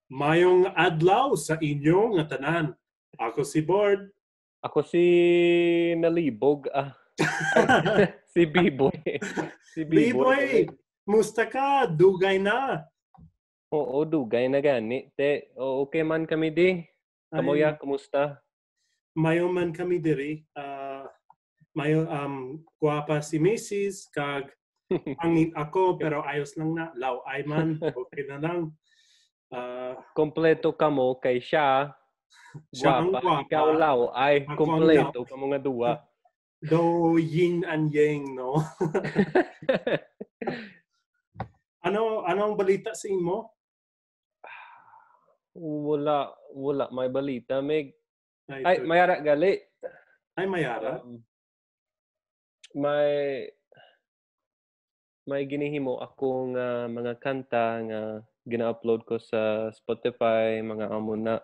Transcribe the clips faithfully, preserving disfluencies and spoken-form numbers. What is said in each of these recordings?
Mayong adlaw sa inyo nga tanan. Ako si Bord. Ako si Nalibog. Ah. Si Biboy. Si Biboy. Biboy, musta ka? Dugay na. Oo, dugay na gani. Te, o, okay man kami di. Kamo ya, kumusta? Mayo man kami diri. Ah, mayo, um, guwapa si Missus, kag pangit ako, pero ayos lang na. Law-ay man, okay na lang. Ah, Kompleto kamo kay siya. Siya ang Guwapa, guwapa. Ikaw law-ay. Ako ang Kompleto kamo nga duwa. Though yin and yang, no? Ano, ano ang balita sa imo? Wala, wala may balita, Meg. Ay, Ito. Mayara gali. Ay, Mayara. Um, may may ginihimo akong ah, mga kanta nga gina-upload ko sa Spotify, mga amo na.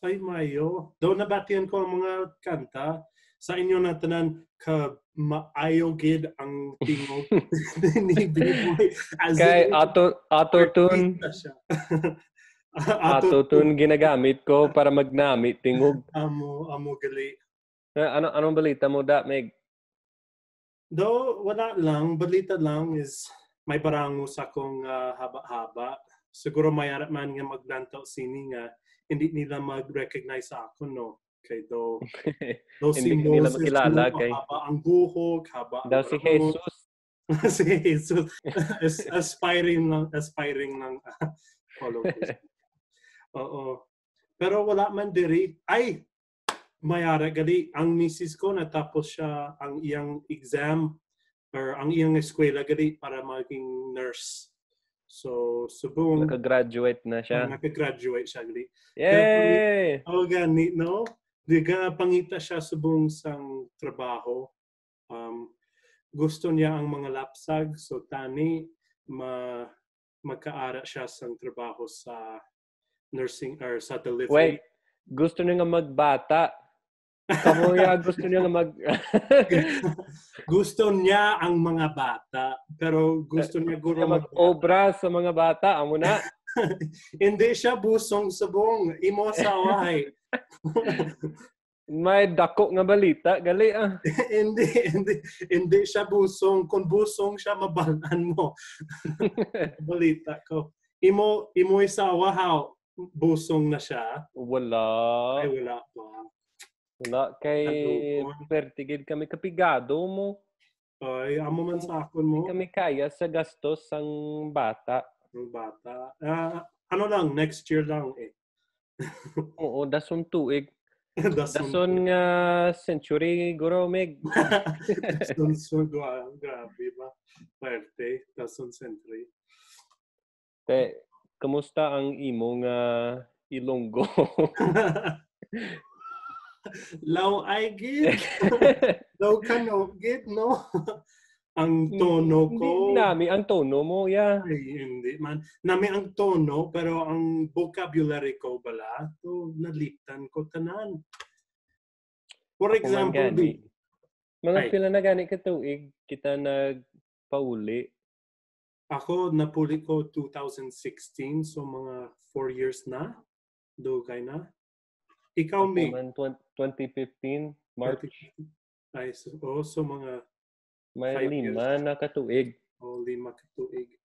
Ay, mayo. Daw nabatian ko ang mga kanta. Sa inyo na tanan, ka maayo gid ang tingog ni Biboy. As Kay in, auto, auto-tune, artista siya. Auto-tune ginagamit ko para magnami tingog. Amo, amo gali. Ah, ano, anong balita mo, da, Meg? Daw, wala lang. Balita lang is may barango sa akong ah, haba-haba. Siguro may ara man nga maglantaw sini nga hindi nila mag-recognize sa ako, no? Kay daw, daw si Hindi nila Moses, makilala no? Kay Haba ang buhok, haba ang daw si barango. Jesus. Si Jesus. As- aspiring lang, aspiring lang ah, followers. Oo. Pero wala man diri. Ay, Mayara gali, ang misis ko natapos siya ang iyang exam or ang iyang eskwela gali para maging nurse. So, subong Nakagraduate na siya. Nakagraduate siya gali. Yay! Oh, gani, no? Di ka pangita siya subong sang trabaho. Um, gusto niya ang mga lapsag, so tani ma magkaara siya sang trabaho sa nursing or sa delivery. Wait, gusto niya nga magbata. Kamo ya gusto niya nga mag Gusto niya ang mga bata, pero gusto niya guro mag-obra sa mga bata, amo na. Hindi siya busong subong, imo asawa hay. May dako nga balita gali ah. Hindi, hindi, hindi siya busong. Kung busong siya, mabalaan mo. Balita ko. Imo, imo asawa, how? Busong na siya? Wala. Ay, wala pa. Wala kay Nadukon. Pertigid kami kapigado mo. Ay, amo man sa akon mo. Kami kaya sa gastos sang bata. Ang bata. Ah, ano lang, next year lang eh. Oo, dason tuig. Dason. Dason nga century, guro, Meg. Dason, so, gra- grabe ba? Pwerte, dason century. Te, kumusta ang imo nga Ilonggo? Law ay gid. Law kano gid, no? Ang tono ko. Hindi nami ang tono mo, ya. Ay, hindi man. Nami ang tono, pero ang vocabulary ko bala, to naliptan ko tanan. For Ako man example, gani. di, Mga Ay. Pila na gani ka tuig kita nagpauli? Ako, napuli ko two thousand sixteen, so mga four years na. Dugay na. Ikaw, Mi? Man, twen- twenty fifteen, March. Ay, so, oh, so mga May Five lima years. Na katuig. O, lima ka tuig.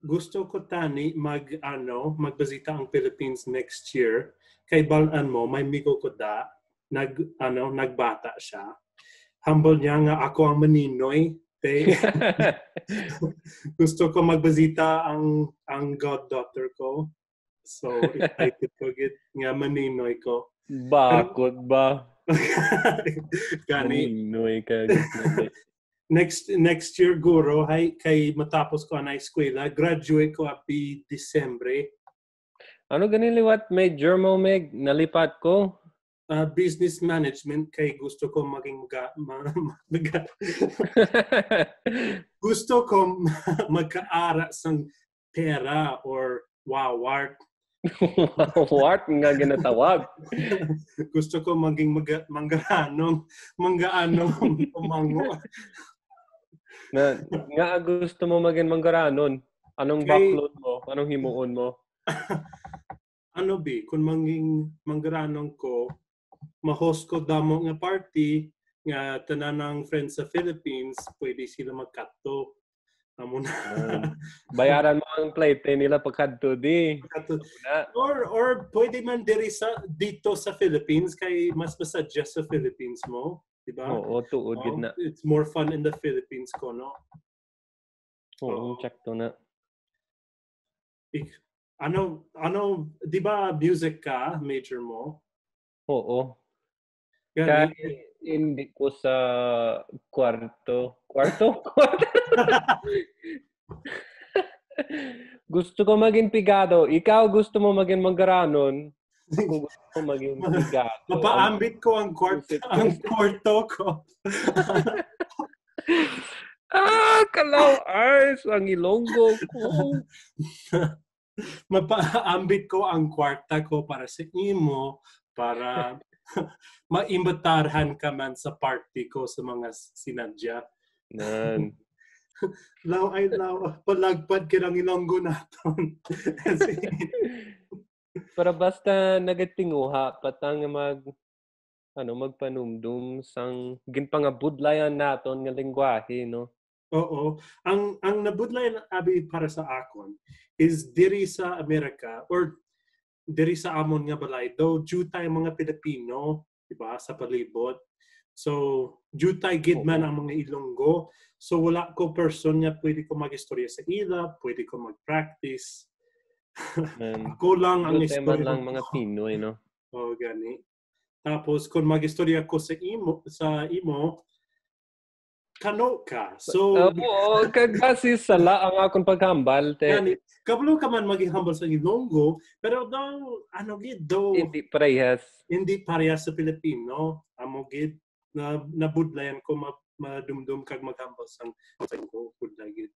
Gusto ko tani mag, ano, magbisita ang Philippines next year. Kay balan mo, may migo ko da, nag, ano, nagbata siya. Hambal niya nga ako ang maninoy. Te, gusto ko magbisita ang, ang goddaughter ko. So, excited ko gid nga maninoy ko. Bakod ba? Gani. Maninoy ka. Next next year, guro, hay, kay matapos ko ang eskwela, graduate ko abi Disyembre. Ano gani liwat major mo, Meg? Nalipat ko. Ah, business management, kay gusto ko maging maga, ma, maga, gusto ko magkaara sang pera or wawart. Wart nga ginatawag. Gusto ko maging maga, manggaranong, manggaanong tumango. Na, nga gusto mo maging manggaranon? Anong Kay- background mo? Anong himuon mo? Ano bi, kung mangin-, manggaranon ko, ma-host ko damo nga party nga tanan ng friends sa Philippines, pwede sila magkadto. Amo na. Um, bayaran mo ang plate nila pagkadto di. Pagkadto. Amo na. Or, or pwede man diri sa, dito sa Philippines, kay mas masadya sa Philippines mo, di ba? Oo, tuod gid na. It's more fun in the Philippines ko, no? Oo, sakto na. Ik-, ano, ano, di ba music ka, major mo? Oo. Gani, Kay hindi ko sa kwarto. Kwarto? Kwarto. Gusto ko maging pigado. Ikaw gusto mo maging manggaranon. Ako gusto ko maging pigado. Mapaambit ko ang kwarto, Music ang kwarto ko. Ah, kalaw eyes ang Ilonggo ko. Mapaambit ko ang kwarta ko para sa imo, para maimbatarhan ka man sa party ko sa mga sinadya. Nan. Law ay law, palagpad ka ng Ilonggo naton. As in, Pero basta nagatinguha, patang nga mag, ano, magpanumdum sang ginpangabudlayan naton nga lengguwahe, no? Oo. Ang, ang nabudlayan, abi, para sa akon is diri sa Amerika or diri sa amon nga balay, daw diutay ang mga Pilipino, di ba, sa palibot. So, diutay gid man Oo. ang mga Ilonggo. So, wala ko person nga pwede ko mag-istorya sa ila, pwede ko mag-practice. Nan. Ako lang ang Diutay man istorya lang ko. Mga Pinoy, no? Oh, gani. Tapos, kung mag-istorya ko sa imo, sa imo, kano ka. So, Ah, oo, kag basi sala ang akon paghambal, te. Gani, kabalo ka man maghambal sa Ilonggo, pero daw, ano gid, daw, Hindi parehas. hindi parehas sa Pilipino. Amo gid, na, nabudlayan ko ma-, madumdum kag maghambal sang, sang ko, budlay gid.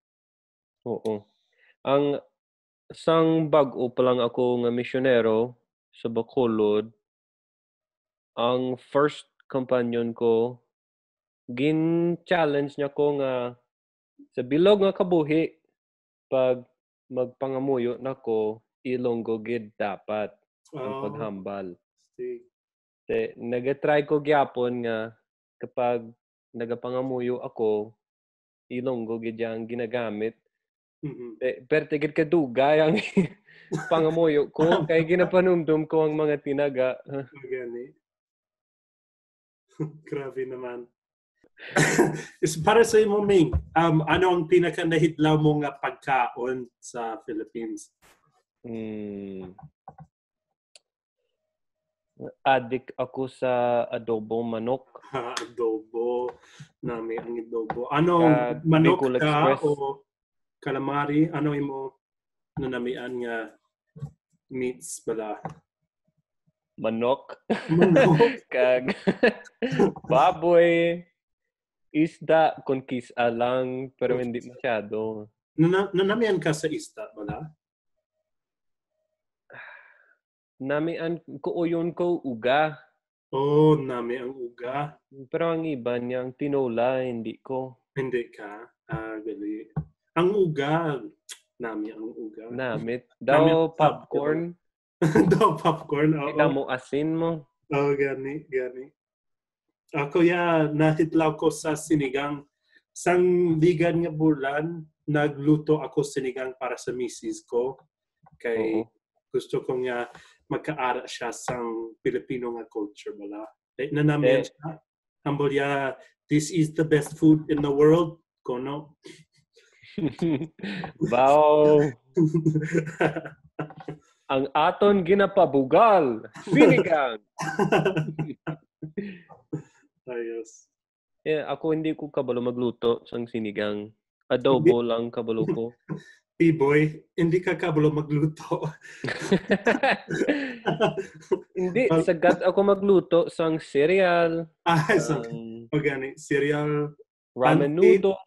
Oo. Ang sang bag-o pa lang ako nga misyonero sa Bacolod, ang first companion ko, gin-challenge niya ko nga sa bilog nga kabuhi, pag magpangamuyo na ko, Ilonggo gid dapat ang Oh, paghambal. see. Te, nagatry ko gyapon nga kapag nagapangamuyo ako, Ilonggo gid ang ginagamit. Mhm. Te, perte gid kadugay ang pangamuyo ko, kay ginapanumdum ko ang mga tinaga. Gani. Grabe naman. Is para sa imo, Ming, um, ano ang pinaka nahidlaw mo nga pagkaon sa Philippines? Hmm. Adik ako sa adobong manok. Ha, adobo. Nami ang adobo. Ano, Kag manok Bicol ka Express. O calamari? Ano imo nanamian nga meats bala? Manok. Manok. Kag baboy. Isda, kung kis-a lang, pero hindi masyado. Nana-, nanamian ka sa isda bala? Namian ko, uyon ko, uga. Oh, nami ang uga. Pero ang iban niya, ang tinola, hindi ko. Hindi ka? Ah, gali. Ang uga, nami ang uga. Namit. Namit Daw sa popcorn. Daw popcorn, oo. Kita mo asin mo. Oh, gani, gani. Ako, ya, nahidlaw ko sa sinigang. Sang ligad nga bulan, nagluto ako sinigang para sa misis ko. Kay Oo. Gusto ko nga magkaara siya sang Filipino nga culture bala. Eh, nanamian Eh. Siya. Ambol ya, "This is the best food in the world," kuno. Wow. Ang aton ginapabugal, sinigang. Ayos. Eh, ako hindi ko kabalo magluto sang sinigang. Adobo lang kabalo ko. T-boy, hindi ka kabalo magluto. Hindi, sagad ako magluto sang cereal, Ah, so, sang pagani, cereal, ramen pancit. Noodles.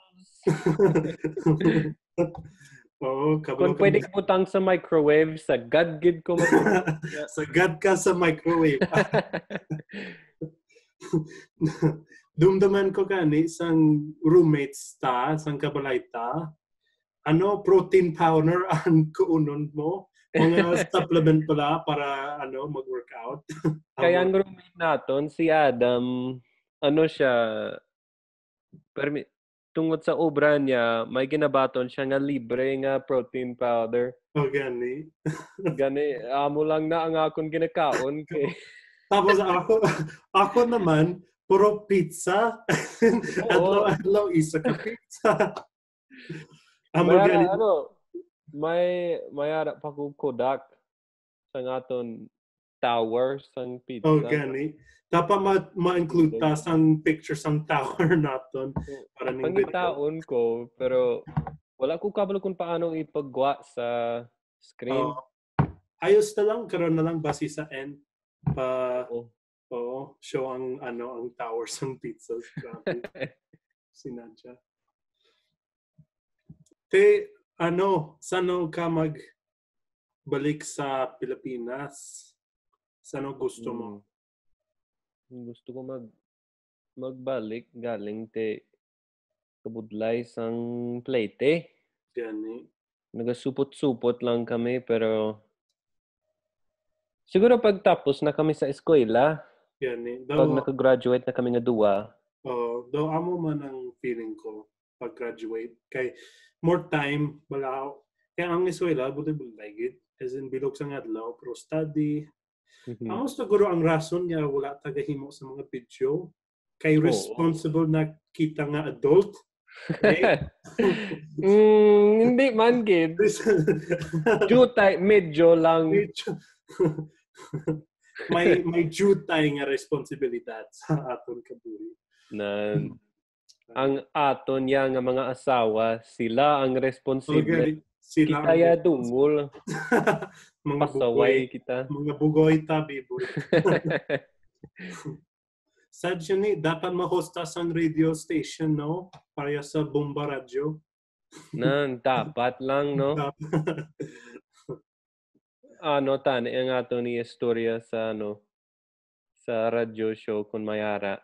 Oo, kabalo Kung ka pwede mag- butang sa microwave, sagad gid ko magluto. Sagad ka sa microwave. Dumduman ko gani sang roommates ta, sang kabalay ta. ano, protein powder ang kuunon mo. Mga supplement pala para, ano, mag-workout. Kaya ang roommate naton, si Adam, ano siya, permi, tungod sa obra niya, may ginabaton siya nga libre nga protein powder. Oh, gani. Gani, amo lang na ang akon ginakaon kay Tapos ako, ako naman, puro pizza. Oo. Adlaw-adlaw, isa ka pizza. Amo may ara, gani. Ano, may may ara pa ko Kodak sa aton tower sang pizza. Oh, gani. Dapat ma- ma-include ta sang picture sang tower naton para ning video. Pangitaon ko, pero wala ko kabalo kung paano ipagwa sa screen. Oh. Ayos na lang, karon na lang basi sa end pa Oo. Oo, show ang ano ang tower sang pizza. Grabe. Si Nadia. Te, ano, sano ka mag balik sa Pilipinas? Sano gusto mo? Mm. Gusto ko mag magbalik galing te kabudlay sang Leyte. Gani. Nagasupot-supot lang kami, pero siguro pagtapos na kami sa eskwela, Gani. pag Daw, nakagraduate na kami nga duwa, oh, daw amo man ang feeling ko pag graduate. Kay more time, wala ako. Kaya ang eskwela, buti-buti gid. As in, bilog sa adlaw, pero study. mhm, Amo siguro ang rason nga wala ta gahimo sa mga video. Kay Oo. Responsible na kita nga adult. Okay? mm, hindi man gid. Jutay, medyo lang. Medyo- may may jutay nga responsibilidad sa aton kabuhi. Na ang aton ya nga mga asawa, sila ang responsible. Okay, sila Kita ang ya dungol, mga pasaway bugoy, kita. Mga bugoy ta, biboy. Sad siya ni, dapat ma-host ta sang radio station, no? Para sa Bomba Radio. Na, dapat lang, no? Ano, tani, ang ato ni istorya sa, ano, sa radio show kung may ara.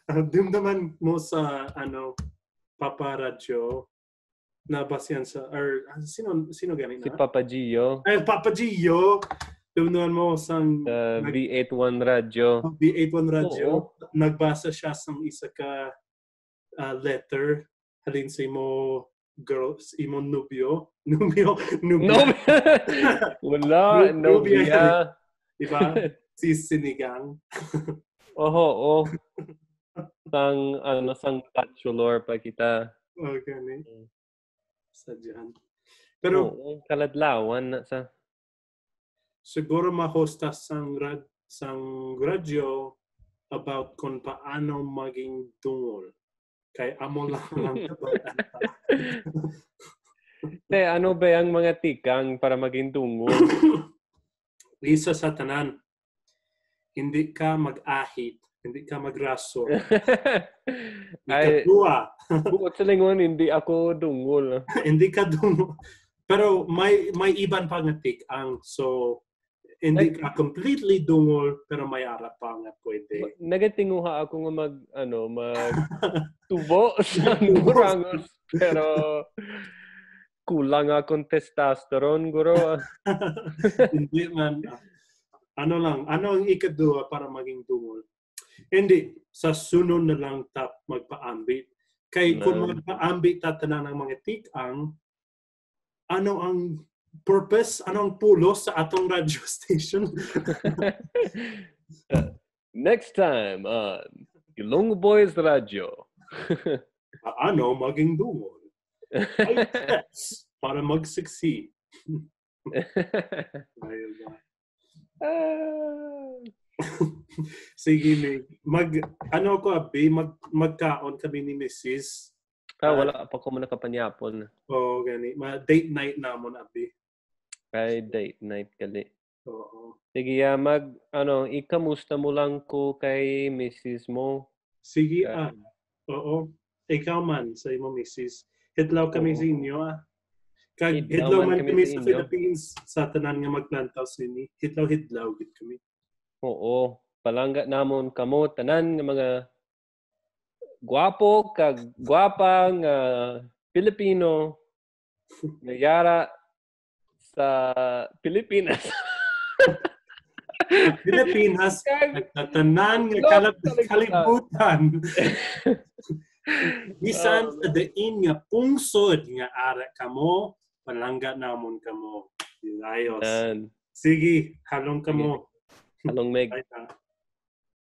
Ah, dumdaman mo sa, ano, Papa Radio, nabasihan sa, or, ah, sino, sino gani Si na? Papa Gio, Ay, Papa Gio! Dumdaman mo sang sa nag- V eight one Radio. V eight one Radio, Oo. Nagbasa siya sang isa ka ah, letter halin sa imo girl, sa imo nubyo. Nubyo. Nubyo. No, wala, Nu- nubya. nubya. Diba? Si Sinigang. Oho, oh. Sang, ano, sang bachelor pa kita. Oh, gani. Mm. Sadyahan. Pero Oo, kaladlawan na sa siguro ma-host ta sang rad sang radyo about kung paano maging dungol. Kay amo lang ang kabal-an ta. Te, ano ba ang mga tikang para maging dungol? Isa sa tanan, hindi ka mag-ahit, hindi ka magraso. Ay, Ikadua, buot sa lingon, hindi ako dungol. Hindi ka dungol. Pero may may iban pa nga tikang. So, hindi ka completely dungol, pero may ara pa nga pwede. Ma- nagatinguha ako nga mag, ano, mag tubo sa Morangos. Pero kulang akong testosterone, guro. Hindi man. Ano lang, ano ang ikadua para maging dungol? Hindi, sa sunod na lang ta magpaambi. Kay kung Na- magpaambi ta tanan ang mga tikang, ano ang purpose, ano ang pulos sa atong radio station? Next time on Ilonggo Boys Radio. Paano maging dungol? Five steps para mag-succeed. Ayun ba? Ah. Sige, Mig. Mag, ano ko, abi, mag, magkaon kami ni Missus. Ah, wala pa ko mo nakapanyapon. Oo, gani. Ma, date night namon, abi. Kay date night gali. Oo. Sige, ah, mag, ano, ikamusta mo lang ko kay misis mo. Sige, Ah. ah. Oo. Ikaw man, sa imo misis. Hitlaw kami Oo. sa inyo, ah. Kag Hitlaw hitlaw man man kami kami sa sa inyo. Philippines, sa tanan nga magplantaw sini. Hitlaw-hitlaw gid kami. Oo. Palangga namon kamo, tanan nga mga guwapo kag guwapa nga Pilipino nga yara sa Pilipinas. Pilipinas, Kag- nagtatanan nga No, kalab- kalibutan. kalibutan. Bisan Oh. sa diin nga pungsod nga ara kamo, palangga namon kamo. Dilayos. Yan. Sige, halong kamo. Halong Meg. Bye na.